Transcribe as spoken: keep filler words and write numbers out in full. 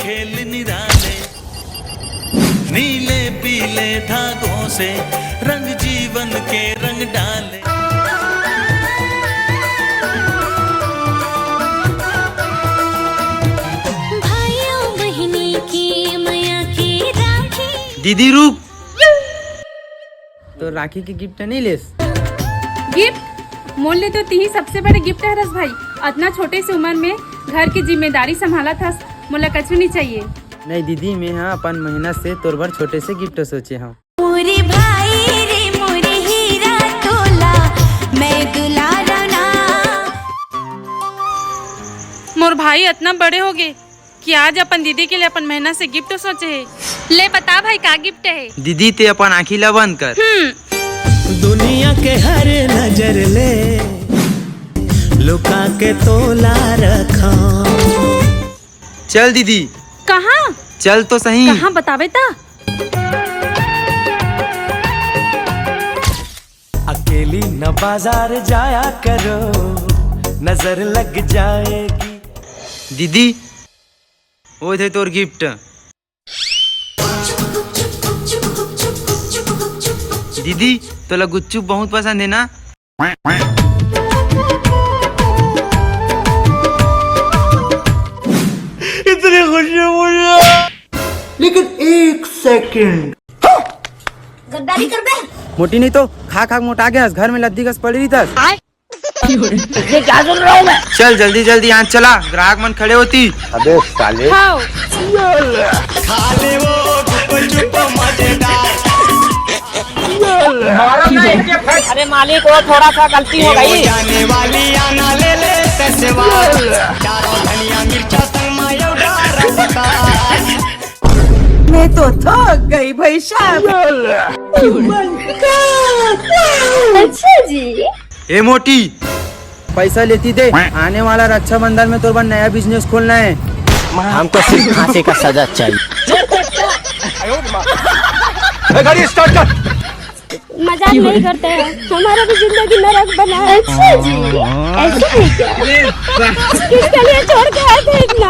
खेल निराले, नीले पीले धागों से रंग जीवन के रंग डाले। भाइयों बहिनी के मया के राखी। दीदी रुक, तो राखी के गिफ्ट नहीं लेस? गिफ्ट? मोर ले तो तिही सबसे बड़े गिफ्ट हरस भाई। अतना छोटे से उम्र में घर के जिम्मेदारी संभालत हस, मोला कछु नहीं चाहिए। नहीं दीदी, मैं हा अपन मेहनत से तोर बर छोटे से गिफ्ट सोचे हूँ। मोरे भाई रे मोरे हीरा तोला, मैं दुलारा ना। मोर भाई अतना बड़े हो गे कि आज अपन दीदी के लिए अपन मेहनत से गिफ्ट सोचे हे। ले बता भाई, का गिफ्ट हे? दीदी, ते अपन आँखी ला बंद कर। हम्म। दुनिया के हर नजर ले लुका के तोला रखा। चल दीदी। कहाँ? चल तो सही। कहाँ बतावे ता? अकेली न बाजार जाया करो, नजर लग जाएगी। दीदी, ओ थे तोर गिफ्ट। दीदी, तोला गुपचुप बहुत पसंद है ना? इतनी खुशी मुझे। लेकिन एक सेकंड। गद्दारी कर बे। मोटी नहीं तो खा खा के मोटा गया, घर में लद्दी कस पड़ी रही। ये क्या सुन रहा हूँ मैं? चल जल्दी जल्दी यहाँ चला, ग्राहक मन खड़े होती। अबे साले। हाँ। खा ले वो गुपचुप मजेदार। अरे मालिक, वो थोड़ा सा गलती हो गई। जाने वाली आना ले ले तैसे वाला। चारों धनिया मिर्चा संग मायो डारा बता। मैं तो थक गई भाई साहब। अच्छा जी। ए मोटी, पैसा लेती दे, आने वाला रक्षाबंधन में तोर बर नया बिजनेस खोलना है। हमको सिर्फ फांसी का सजा चाहिए। ए, गाड़ी स्टार्ट कर। मजाक नहीं करते हैं, हमारा भी जिंदगी नरक बना है। अच्छा जी, ऐसा है क्या? किसके लिए छोड़ के आए थे इतना?